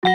Yuk,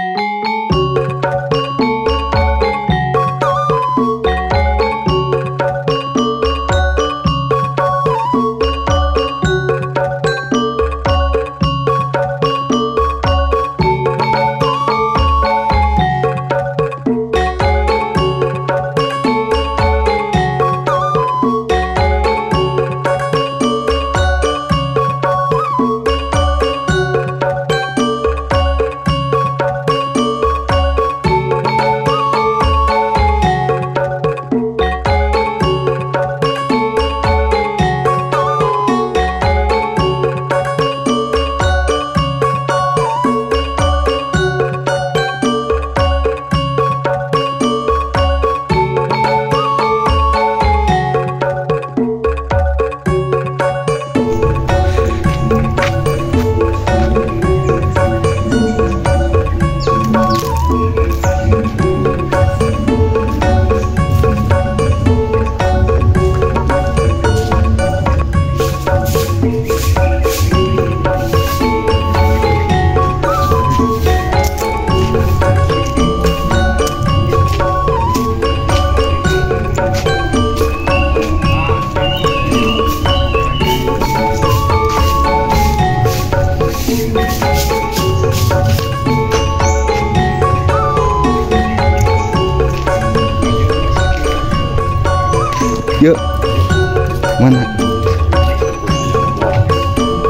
mana?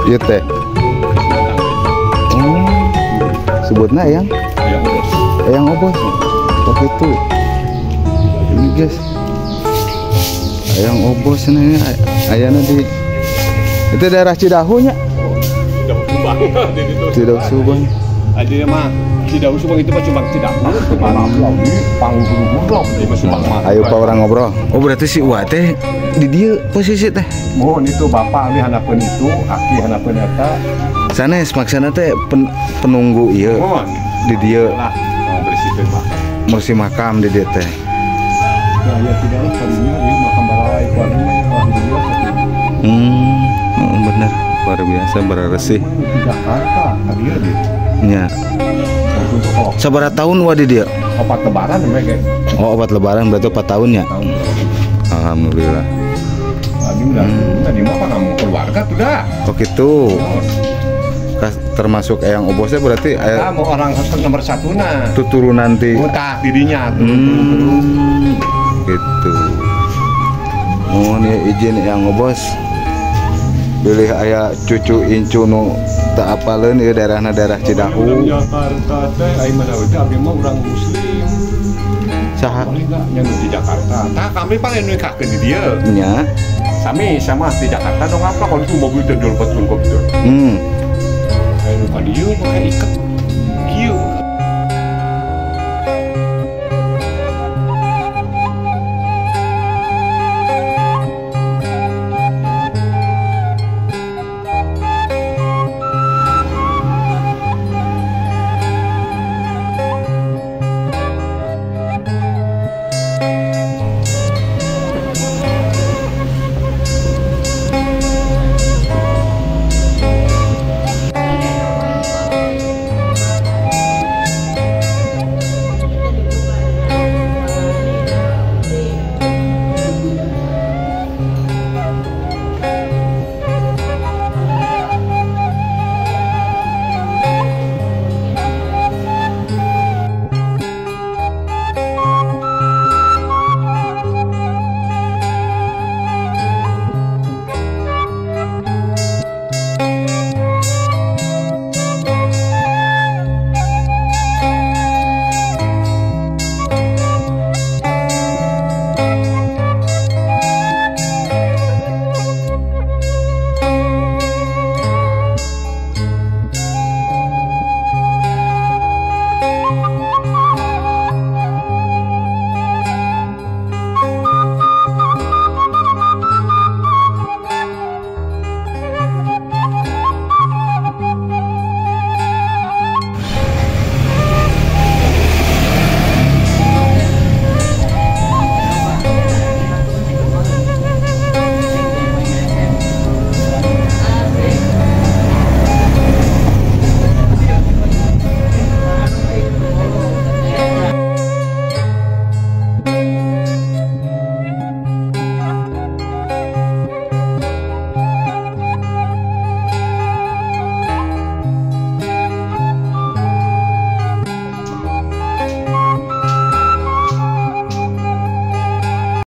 Iya teh. Oh, sebutnya eyang? Eyang Obos. Eyang Obos. Oh gitu. Ini guys, Eyang Obos ini ayahnya di itu daerah Cidahu nya? Cidahu Subang. Cidahu Subang. Adanya mah Cidahu Subang itu mah Subang Cidahu. Ayo pak orang ngobrol. Oh berarti si Uwa teh di dia posisi teh. Mohon itu bapak abdi hanapeun itu, aki hanapeun eta. Sanes maksana teh penunggu ieu. Di dia. Lah, bersihkeun makam. Bersih makam di dia teh. Ya ya tidak lah tadinya ieu makam balai ku abdi mah alhamdulillah. Bener, luar biasa beresih. Di Jakarta ka dieu di. Nya. Sabaraha tahun Wa di dia? 4 lebaran mereka. Oh, 4 lebaran berarti 4 tahun ya? Alhamdulillah. Tadi udah, tadi mah apa kamu keluarga tuh dah. Oh gitu. Termasuk Eyang Obosnya berarti ayah mau orang nomor 1 nah. Tuturun nanti. Mutah didinya. Gitu. Mohon ya izin Eyang Obos. Bilih aya cucu incu nu tak apaleun ieu daerahna daerah Cidahu. Jakarta teh ai mana we teh abdi mah urang muslim. Saha? Boleh enggak nya di Jakarta. Tah kami paling nikahkeun di dieu. Nya. Sami sama di Jakarta dong apa kalau itu mobil teh jual betul kok gitu. Kayak nu ka dieu make iket.